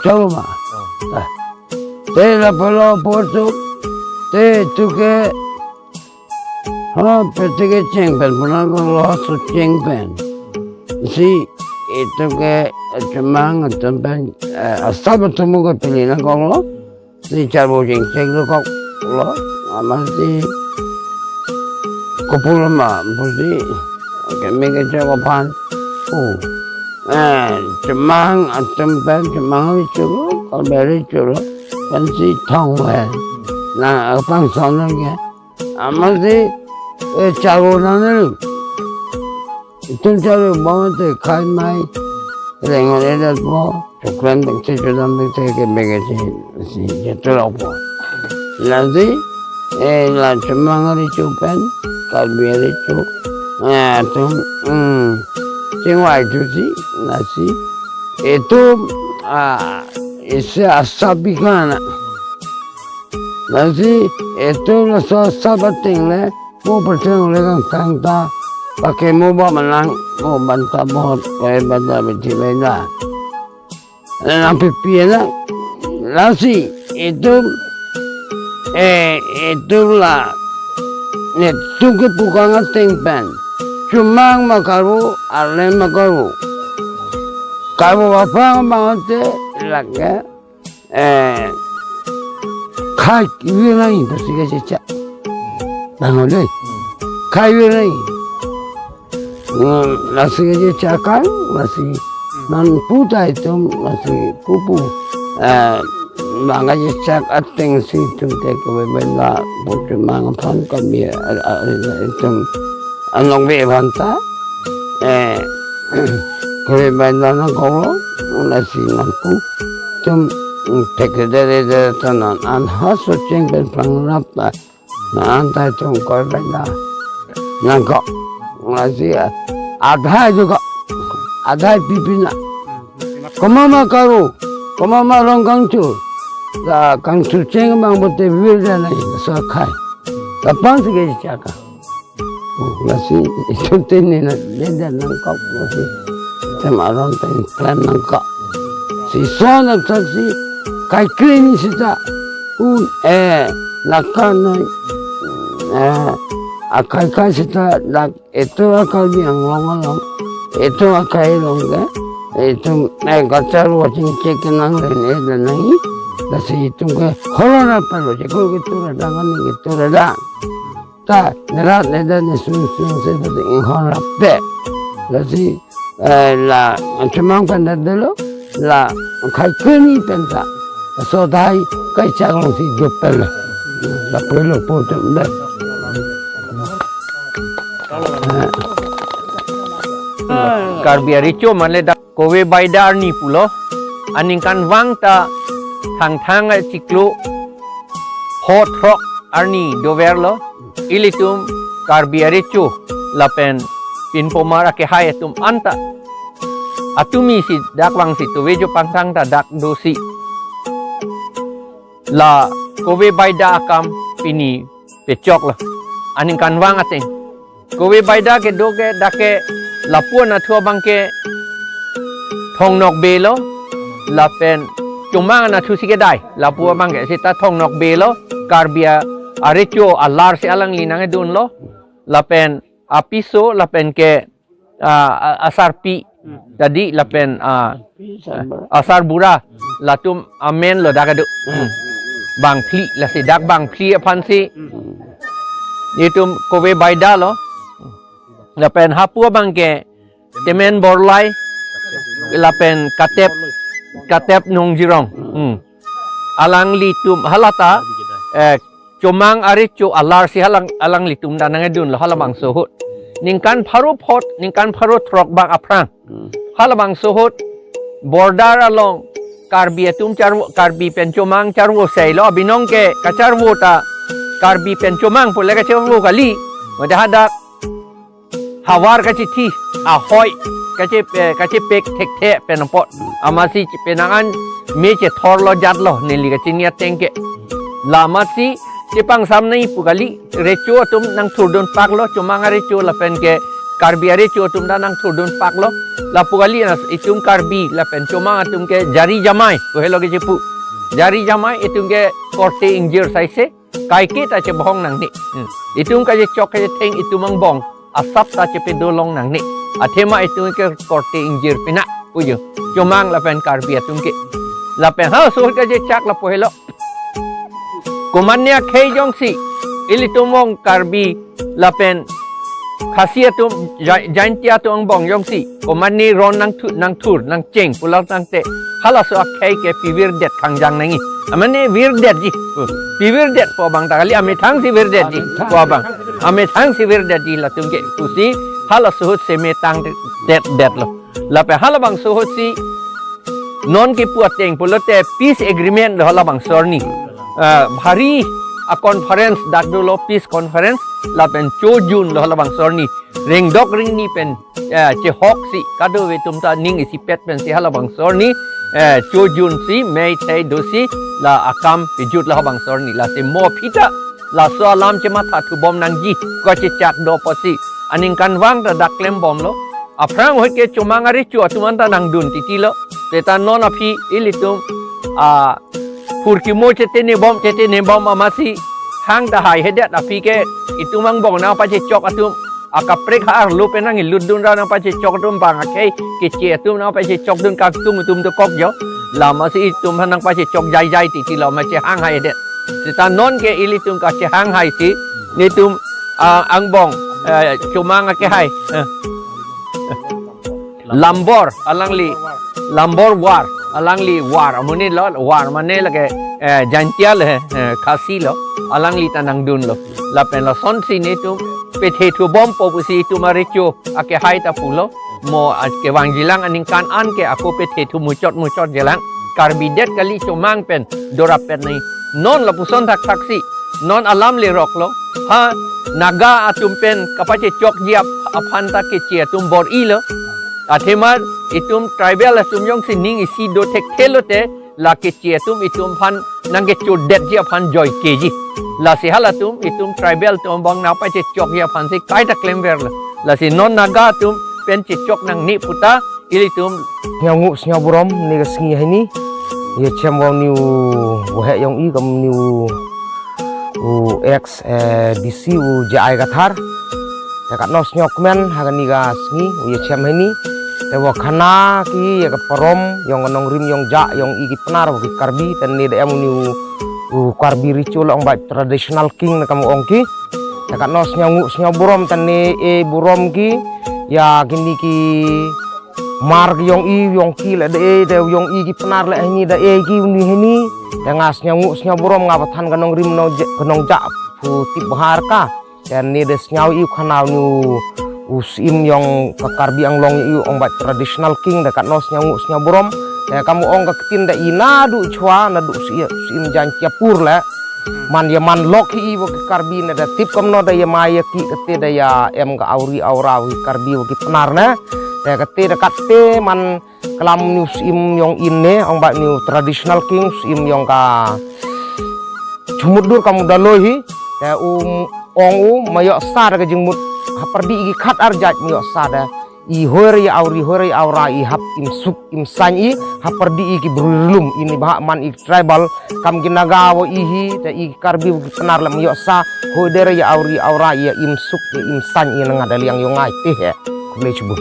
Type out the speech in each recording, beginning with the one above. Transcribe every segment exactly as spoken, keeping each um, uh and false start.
Chalo ma. Te lapulo portu. Te itum ke. Ha, pete kecheng pen puna ko lo, so cheng pen. Si itum ke chemang atum pen, eh, asap atum ke pili nangkoklo. Si charvo chengcheng dokoklo, amatsi kopuloma pusi, keme kecheng aphan. Oh. Eh, chemang atum pen, chemang ari cholo, Karbi ari cholo, pensi thong pen. Na, apang son ke. Amatsi, eh, charvo nangji. Itum charvo abang te khai mai. Rengon edat po. Choklem dengse chodam dengse keme kecheng si jetu rok po. Lasi, eh, la chemang ari cho pen, Karbi ari cho. Eh, atum, hmm, chingvai thusi, lasi. Itum, ah, isi asap bikana. Lasi, itum laso asap ateng le, mo percent le kangkang ta, pake mo ba manang, mo banta bot, koi banta beti benda. Nang pipi na, lasi, itum, eh, itum la, netum kepukang ateng pen, chemang ma karvo, arleng ma karvo. Karvo aphan abang te, lake, eh, khai kevir nangji pusi kachechak. Bang dei. Khai kevir nangji. Hmm, lasi kachechak kan, lasi nangpu ta itum, lasi pupu. Eh, bang kachechak ateng si itum te kove benda, putu mang aphan kami, eh, eh, itum anong ve banta. Eh, kove benda nangkoklo, lasi nangpu. Itum, mm, thekdere dere ta nang an ha so cheng pen prangrap ta. Nang an ta itum kove benda nangkok. Lasi, ah, adhai juga. Adhai pipi na. Komat ma karvo, komat ma rong kangchur. La kangchur cheng abang pote vir da nai, so khai. Lapusi kachechak. Oh, lasi, itum te ne na, le da nangkok, lasi. Tem aron tem klem nangkok. Si son nangkok si, kaikre ni seta. Un, eh, lakan na, eh, akai kai seta, lak, itum a-Karbi Anglong along. Itum akai along ke. Itum, eh, kacharvo chengcheng kenang le ne da nangji. Lasi itum ke holo ra palo, je ko ketura dangan ni ketura dang. Ta, nerat nedan nesung sung se pati inghon rapte. Lasi, eh, la, chemang pen dolo, la, khai keni pen ta. So dai, kachechak along si dopel. La pulo po tem de. Eh. Karbi ari cho mane dak kove baida arni pulo. Aningkanvang ta thangthang achiklo hot throk arni doverlo. Ilitum Karbi ari cho lapen pinpomar akehai atum anta. Atumi si dak vangsi tuve jo pangthang ta dak dosi. La kove baida akam pini pechoklo. Aningkanvang ateng. Kove baida kedo ke dak ke lapu-an athu abang ke thong nokbe lo lapen Chomang anatthu si kedai. Lapu abang ke seta Thong Nokbe lo. Karbi a-, arecho alar si alangli nangdunlo. Lapen apiso lapen ke, ah, a-, asarpi. Jadi lapen, ah, asarbura. Latum amen lo dak adu. Hmm. Bangphli, lasi dak bangphli aphan si. Itum Kove Baida lo. Lapen hapu abang ke Temen Borlai, lapen Katep, Katep Nongjirong. Hmm. Alanglitum halata, eh, Chomang arecho alar si halang, alanglitum ta nangdunlo halabangso ahut. Ningkan pharo phot, ningkan pharo throk bang aphrang. Hmm. Halabangso ahut, border along, Karbi atum charvo, Karbi pen Chomang charvo sei lo, abinong ke kacharvo ta, Karbi pen Chomang pule kacharvo kali, mate hadak, havar kachithi, ahoi, kache, eh, kachepek thekthe pen apot. Amatsi penang an me chethor lo jat lo, neli kachini ateng ke. La amatsi chepangsam nangji pu kali, recho atum nangthurdun pak lo, Chomang arecho lapen ke Karbi arecho atum ta nangthurdun pak lo. Lapu kali na itum Karbi lapen Chomang atum ke jari jamai, pu helo kechepu. Jari jamai itum ke korte ingjir saise, kaike ta chebohong nangne. Hmm. Itum kachechok kachetheng itum angbong asap ta chepedo long nangne. Athema itum ke korte ingjir pina pujo. Chomang lapen Karbi atum ke. Lapen halaso ahut kachechak lapu helo. Komatne akhei jongsi ilitum angbong Karbi lapen Khasi atum, Ja-, Jaintia atum angbong jongsi komatne ron nangthu-, nangthur, nangcheng, pulang tangte, halaso akhei ke pivirdet khangjang nangji. Amane virdetji. Hmm. Pivirdet pu abang ta kali, amethang si virdetji. Amethang. Pu abang. Amethang si virdetji latum ke pusi halaso ahut seme tangdet, detlo. Lapen halabangso ahut si non kipu ateng pulote peace agreement lo halabangso arni. Ah, bhari a-conference dak dolo, peace conference, lapen cho June lo halabangso arni. Ringdok ringni pen, eh, chehok si, kadokave atum ta ning isipet pensi halabangso arni, eh, cho June si, mei thei do si, la akam pejut lo halabangso arni, lasi mo aphi ta, laso alam chematha thubom nangji, kachechak do pusi, aningkanvang ta dak klembomlo. Aphrang ahut ke Chomang arecho atum anta nangdun titi lo. Seta non aphi ilitum, ah, phurkimo chetene bom, chetene bom amatsi hang ta haihedet aphi ke itum angbong nangpachechok atum akaprek ha-arlo pen nanglutdun ra nangpachechok atum bang akhei keche atum nangpachechokdun kangtung atum dokokjo. La amatsi itum aphan nangpachechok jaijai titi lo, ma chehang haihedet. Seta non ke ilitum kachehang hai si, netum, ah, angbong, eh, Chomang akehai, eh, Lambor, alangli, Lambor War, alangli War, amonit lo, War mane lake, eh, Jaintia le, eh, Khasi lo, alangli ta nangdunlo. Lapen lasonsi netum pethe thubompo pusi itum arecho akehai ta pulo. Mo a-, kevangjilang aningkan an ke ako pethe thu muchot muchot jilang. Karbi det kali, Chomang pen dorap pen nai. Non lapuson thakthak si. Non alam lerok lo. Ha, Naga atum pen kapachechokji ap-, aphan ta keche atum bor-ilo. Athema itum tribal atum jongsi ning isi do thekthelote, la keche atum itum aphan nangkechotdetji aphan joikeji. Lasi halatum itum tribal atum angbong nangpachechokji aphan si kaita klemverlo. Lasi non Naga atum pen chechok nangne puta ilitum. Sniawngu Sniawborom ne kesngi hini. Ye chem vang niu vohe jong-i kam niu u ex, eh, D C u J I Kathar. Te katno sniawkmen ha kani kesngi u ye chem hini. Te vo khana ke ye kaparom jong kanongrim jong ja jong-i kepenar vo ke Karbi, te ne da em niu u Karbi recho lo, ong bai traditional king ne kam ong ke. Te katno Sniawngu Sniawborom te ne e borom ke ya kini ke mar ke jong-i jong ke le da e, te jong-i kepenar le hini da e ke uni hini. Te nga Sniawngu Sniawborom nga pathan kanongrim nong je-, kanong ja phu tip bahar ka. Te ne da sniaw-i khana niu u sim jong ka Karbi Anglong, i ong bai traditional king, te katno Sniawngu Sniawborom. Te kam ong ka ketin da ina du chua na du si, sim Jaintia pur le. Man ye man lok hi i vo ke Karbi ne da tip kamno da ye mai ye ki kete da ya em ka auri aura vo ke Karbi vo kepenar ne. Te kete da kate man kelam niu sim jong-i ne, ong bai niu traditional king sim jong ka Chumutdur kamu daloi hi. Te u ong u mayo sa da kejingmut haperdi igi khat arjat mayo sa da. I hoire auri hoire aura i hap imsuk imsan i hap perdi i ki brulum ini bah man i tribal kam ki Naga vo i hi ta i Karbi vo ki penar lam yo sa hoire auri aura i imsuk i imsan i nang ada liang yo ngai te he. Kule chubun.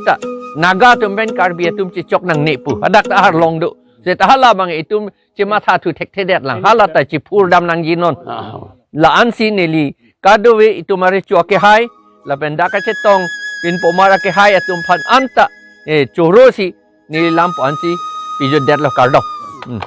Ta, Naga atum pen Karbi atum chechok nangne pu. Hadak ta arlong do. Seta hala bang itum chematha thu thekthedet lang. Hala ta chephur dam nangji non. La-ansi neli kadokave itum arecho akehai lapen dak kachetong pinpomar akehai atum aphan anta eh choro si neli lam pu ansi pijotdetlo, kardom. Hmm.